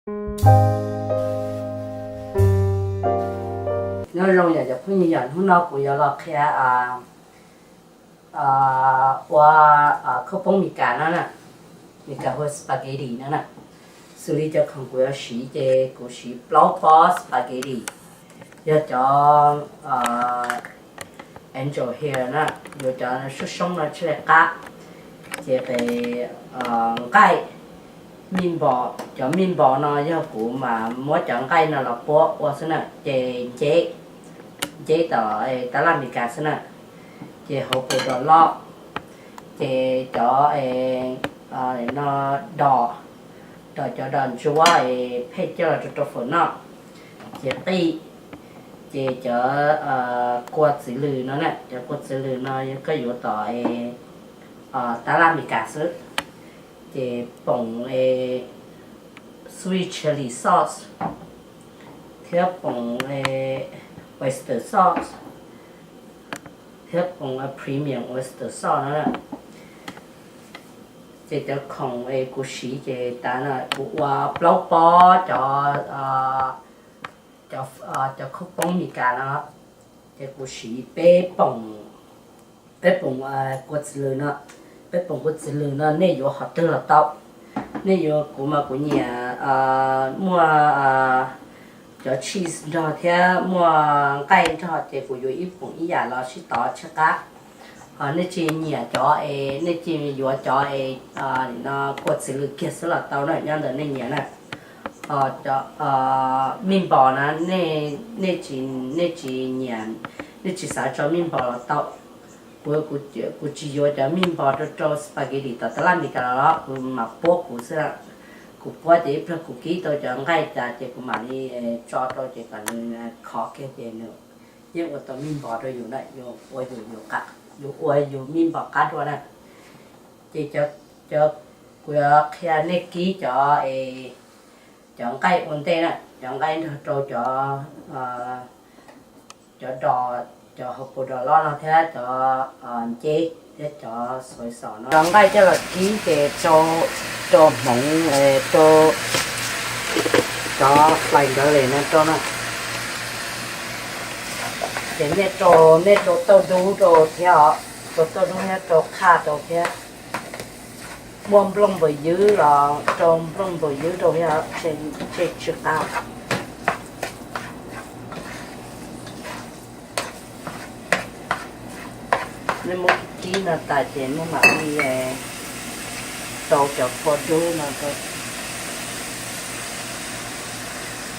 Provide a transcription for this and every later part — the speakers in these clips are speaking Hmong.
Nyob zoo yom cov phooj ywg, yog hnub no kuv yuav los qhia ua khaub poob Mis Kas no na, Mis Kas hu ua spaghetti no na. Xws li cov khoom kuv yuav siv ces kuv siv plaub pob spaghetti, yog cov angel hair na, yuav cov soob soob no thiaj li qab. Ces nqaij, mij npos, cov mij npos no yog kuv mas muab cov nqaij no los puab ua xwb na, ces nceb, nceb tom tab laj Mis Kas xwb na. Ces hauv paus dos loj, ces cov no dos, dos cov dos ntsuab es pheej coj los rau rau fawm noj, ces qij, ces cov kua txiv lws no na, cov kua txiv lws no koj yuav tom tab laj Mis Kas xwb. Ces poom sweet chili sauce thiab poom oyster sauce thiab poom premium oyster sauce no na. Ces cov khoom es kuv siv ces tas no kuv ua plaub pob cov, cov khaub poob Mis Kas no, ces kuv siv peb poom, peb poom kua txiv lws no. Peb poom kua txiv lws no nej yuav qhov twg los tau. Nej yuav, kuv mas kuv nyiam muaj cov cheese nrog thiab muaj nqaij nrog ces kuv yuav ib poom ib yam los sib tov tsw qab. Ho nej tsis nyiam cov es nej tsis yuav cov es kua txiv lws kiag xwb los tau na, nyob ntawm nej nyiam na. Ho cov mij npos na, nej tsis, nej tsis nyiam, nej tsis xav tso mij npos los tau. Kuv, kuv tsis yuav cov mij npos rau rau spaghetti tom tab laj Mis Kas los, kuv mam puab kuv xwb. Kuv puab ces ib pliag kuv kib tau cov nqaij tas ces kuv mam li tso rau ces kom nws khov kiag ces nws yeej ua tau mij npos rau yus na, yus ua yus, yus ua yus mij npos qab dua na. Ces cov, kuv yuav qhia nej kib cov, cov nqaij ua ntej na, cov nqaij nrog rau cov, cov dos, cov hauv paus dos loj no thiab cov nceb thiab cov soy sauce no. Cov nqaij coj los kib ces rau, rau hmoov, rau cov fly ntawd li no rau na. Ces nej rau, nej rau tauj dub rau thiab os, rau tauj dub thiab rau qhaj rau thiab. Muaj nplooj npaws ywb los rau nplooj npaws ywb rau thiab, tsw qab. Nej muab kib no tas ces nej mam li rau cov kua dub no rau.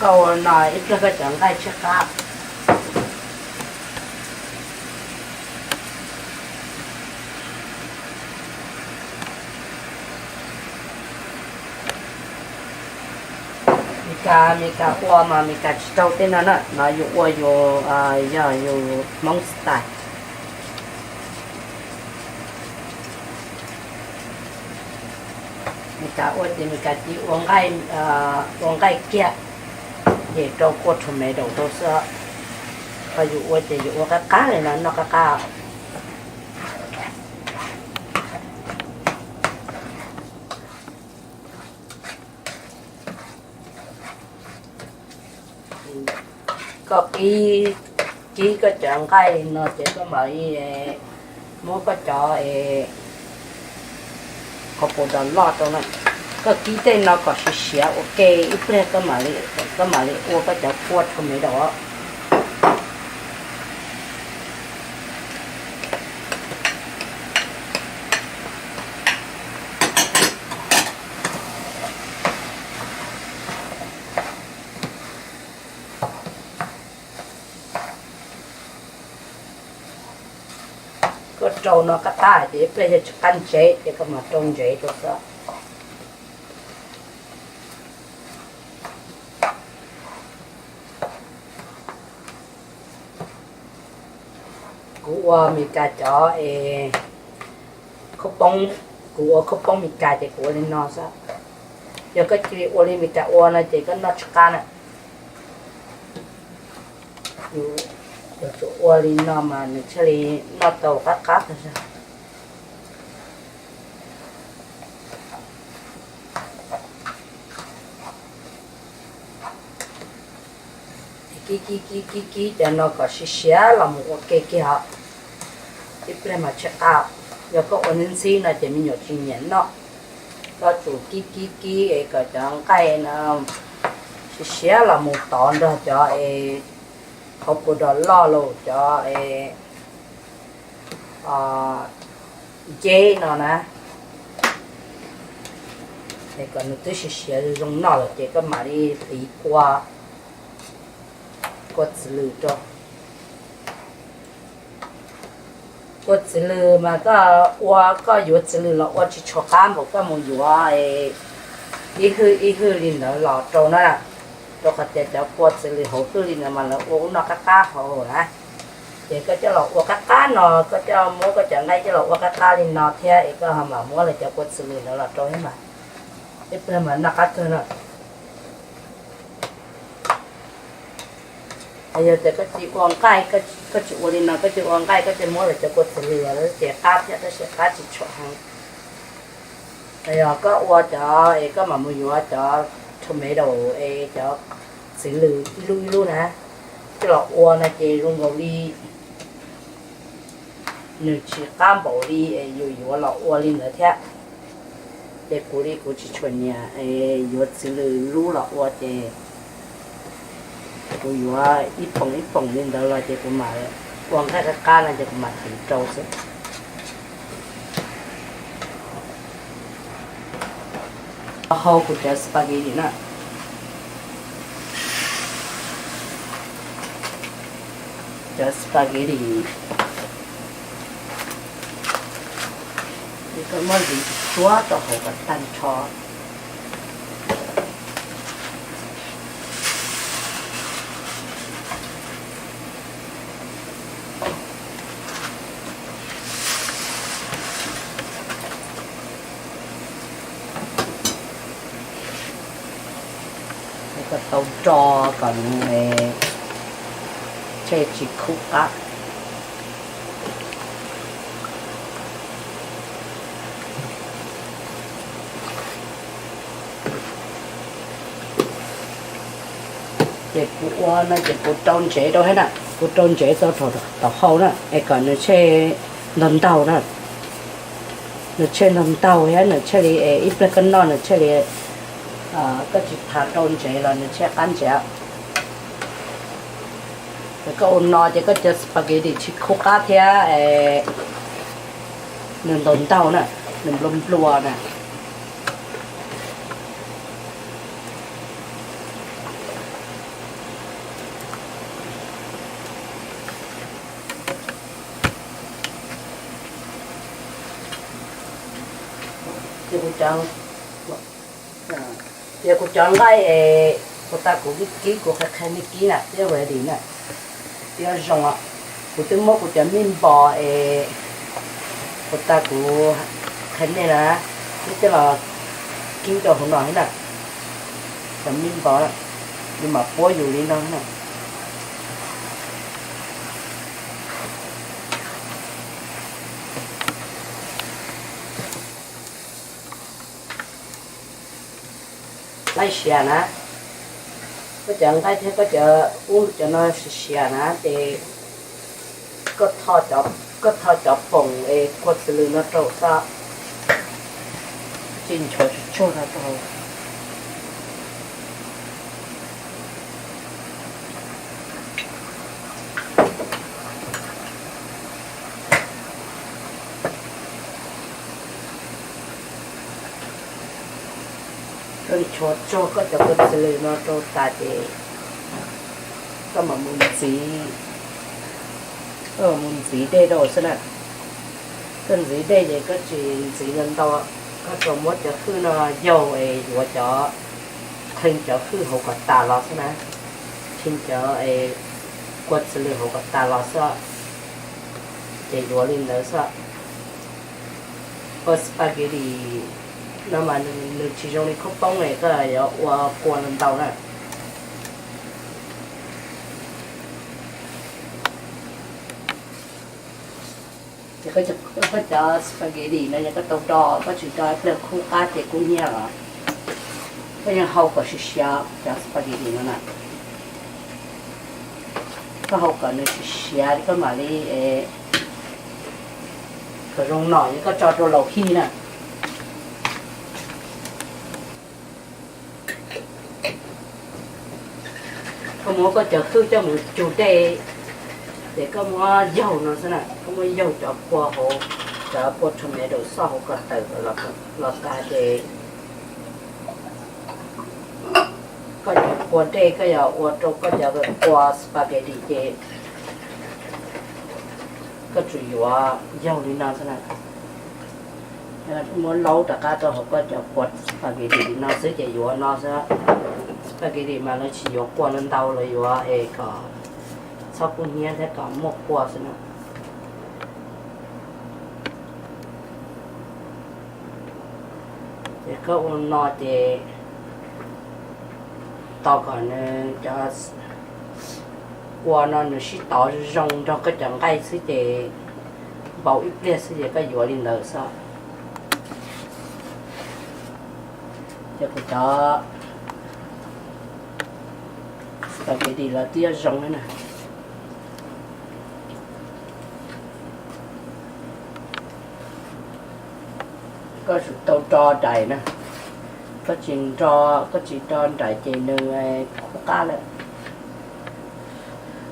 Koj ua no ib pliag koj cov nqaij tsw qab. Mes Kas, Mes Kas ua mas Mes Kas tsis tau tej no na, no yus ua yus, yog yus Hmoob style. Mes Kas ua ces Mes Kas cia ua nqaij, ua nqaij kiag, ces rau kua tomato rau xwb. Ho yus ua ces yus ua qab qab li no noj qab qab. Koj kib, kib koj cov nqaij li no ces koj mam li muab koj cov, koj puas dos loj rau na. Koj kib tej no kom siav siav ua ke ib pliag koj mam li, koj mam li ua koj cov kua tomato. Koj rau no qab qab ces ib pliag yog tsis qab ntsev ces koj mam rau ntsev rau xwb. Kuv ua Mes Kas cov es khaub poob, kuv ua khaub poob Mes Kas ces kuv ua li no xwb. Yog koj cia li ua li Mes Kas ua no ces koj noj tsis qab na. Yuav tsum ua li no mas nws thiaj li noj tau qab qab tag zog. Kib kib kib kib kib cov no kom siav siav los mus ua ke kiag os. Ib pliag mas tsis qab, yog koj ua ntxhib ntxhib no ces me nyuam tsis nyiam noj. Koj tsum kib kib kib es kom cov nqaij no siav siav los mus tov nrog cov es qhauv pua dos loj los cov es nceb no na. Es kom nws twb siav siav zoo noj lawm ces koj mam li tiv kua, kua txiv lws rau. Kua txiv lws mas koj ua, koj yuav txiv lws los ua tsis tshua qab npaum koj mus yuav ib hwj ib hwj li ntawd los rau na. Rau qhov tias cov kua txiv lws hauv hwj li ntawd mas lawv ua ub no qab qab hauv na. Ces koj coj los ua qab qab no, koj coj muab koj cov nqaij coj los ua qab qab li no thiab es koj ho mam muab lawv cov kua txiv lws ntawd los rau thiab mas, ib pliag mas noj qab kawg no. Yog tias koj tsis ua nqaij, koj tsis ua li no, koj tsis ua nqaij koj tsis muab lawv cov kua txiv lws los ces qab thiab tab sis qab tsis tshua heev. Yog koj ua cov es koj mam mus yuav cov tomato es cov txiv lws ib lub ib lub na, coj los ua no ces zoo nkaus li nws tsis qab npaum li es yus yuav los ua li ntawd thiab. Ces kuv li kuv tsis tshua nyiam yuav txiv lws lub los ua ces kuv yuav ib poom ib poom li ntawd los ces kuv mam ua nqaij qab qab no ces kuv mam tiv rau xwb. Hau kuv cov spaghetti na, cov spaghetti koj muab ntxiv tsuag tsuag rau hauv kom tag nrho. Koj tau do kom nws tshe tsis khub qab. Ces kuv ua no ces kuv rau ntsev rau thiab na, kuv rau ntsev txog rau tom hau na es kom nws tshe ntog ntaug na. Nws tshe ntog ntaug thiab nws tshe li es ib pliag koj noj nws tshe li, koj tsis thav rau ntsev los nws tshe qab ntsev. Ces koj ua no ces koj cov spaghetti tsis khub qab thiab nws ntaug ntaug na, nws nplua nplua na. Ces kuv cov, ces kuv cov nqaij es kuv tas kuv kib kib kuv qhia qhia nej kib na twb ready na, twb zoo. Kuv twb muab kuv cov mij npos es kuv tas kuv qhia nej na, nej coj los kib rau hauv no thiab na. Cov mij npos, yus mam puab yus li no na. Nqaij siav na, koj cov nqaij thiab koj cov ub cov no siav siav na ces koj tho cov poom es kua txiv lws no rau xwb, tsis nchuav tsuag tsuag no rau. Koj nchuav tsuag koj cov kua txiv lws no rau tas ces koj mam mus ntxiv, mus ntxiv dej rau xwb na. Koj ntxiv dej ces koj tsis ntxiv ntau ntau, koj tsuas muab cov hwj no yaug es yuav cov, qhee cov hwj hauv kom tas los xwb na, qhee cov kua txiv lws hauv kom tas los xwb, ces yuav li ntawd xwb. Ua spaghetti no mas nws tsis zoo li khaub poob es koj yuav ua kua ntau na. Ces koj cov spaghetti no yog koj tau do, koj tsis do ib pliag khub qab ces kub hnyiab los. Koj yeej hau kom siav siav cov spaghetti no na. Koj hau kom nws siav siav koj mam li kom zoo nom, koj tso rau laus hij na. Koj muab koj cov hwj coj mus cug dej, ces koj muab yaug no xwb na, koj muab yaug cov kua hauv, cov kua tomato sauce hauv ko taw los tag ces koj cov kua dej koj yuav ua rau koj cov kua spaghetti ces koj tsuas yuav yaug li no xwb na. Muab laub rov qab rau hauv koj cov kua spaghetti li no xwb ces yuav no xwb. Spaghetti mas lawv tsis yuav kua ntau ntau, lawv yuav es kom txhob kub hnyiab thiab kom muaj kua xwb na. Ces koj ua no ces tos kom nws cov kua no nws sib tov zoo nrog koj cov nqaij xwb ces npau ib pliag xwb ces koj yuav li ntawd xwb. Ces kuv cov spaghetti los twb yuav zoo na. Koj tsum tau do nraim na, koj tsis do, koj tsis do nraim ces nws qab lawm.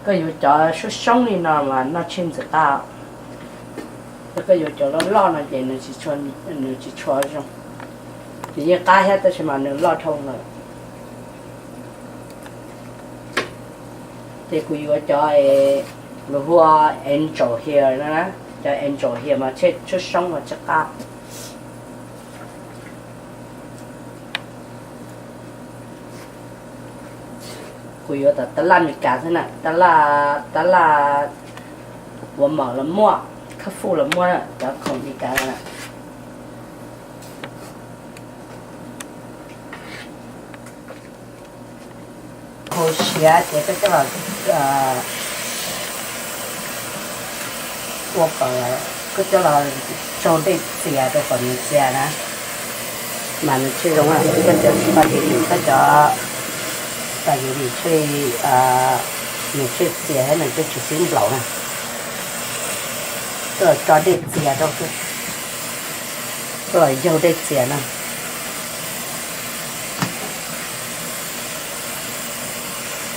Koj yuav cov soob soob li no mas noj tsheej ntxim qab, koj yuav cov loj loj no ces nws tsis tshua zoo. Nws yeej qab thiab tab sis mas nws loj dhau lawm. Ces kuv yuav cov, lus hu ua angel hair no na, cov angel hair mas tsheej soob soob mas tsheej qab. Kuv yuav tom tab laj Meskas xwb na, tab laj, tab laj Walmart los muaj, Whole Foods los muaj, cov khoom Meskas na. Hau siav ces koj coj los ua kom, koj coj los tsaug dej txias rau kom nws txias na, mas nws thiaj zoo. Koj cov spaghetti, koj cov spaghetti thiaj li, nws thiaj txias thiab nws thiaj tsis sib nplaum na. Koj los tso dej txias rau, koj los yaug dej txias na.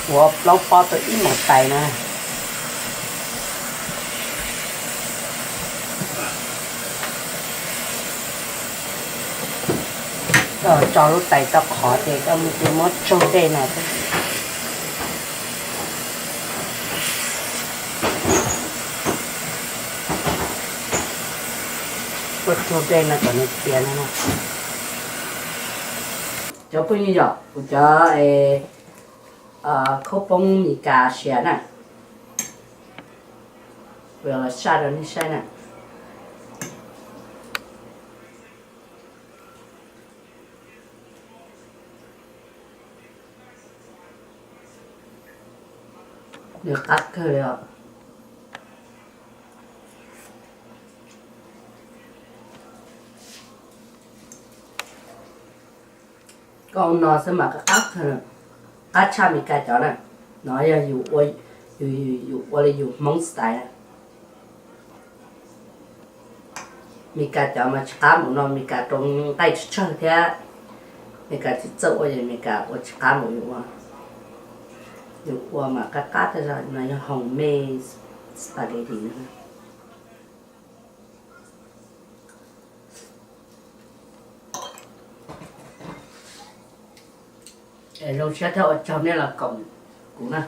Ua plaub pob tau ib mus tais na. Koj tso lub tais tau qhov ces koj mus muab tsaug dej no. Muab tsaug dej no kom nws txias no. Cov phooj ywg, yog kuv cov khaub poob Meskas siav na, kuv yuav los saj rau nej saib na. Nws qab kawg li os. Koj ua no xwb mas qab, qab tshaj Meskas cov na. No yog yus ua, yus ua li yus Hmoob style. Meskas cov mas tsis qab npaum no, Meskas rau nqaij tsawg tsawg thiab. Meskas tsis txawj ua ces Meskas ua tsis qab npaum yus ua. Yus ua mas qab qab tag zog, no yog homemade spaghetti na. Zoo siab thiab ua tsaug nej los koom kuv na.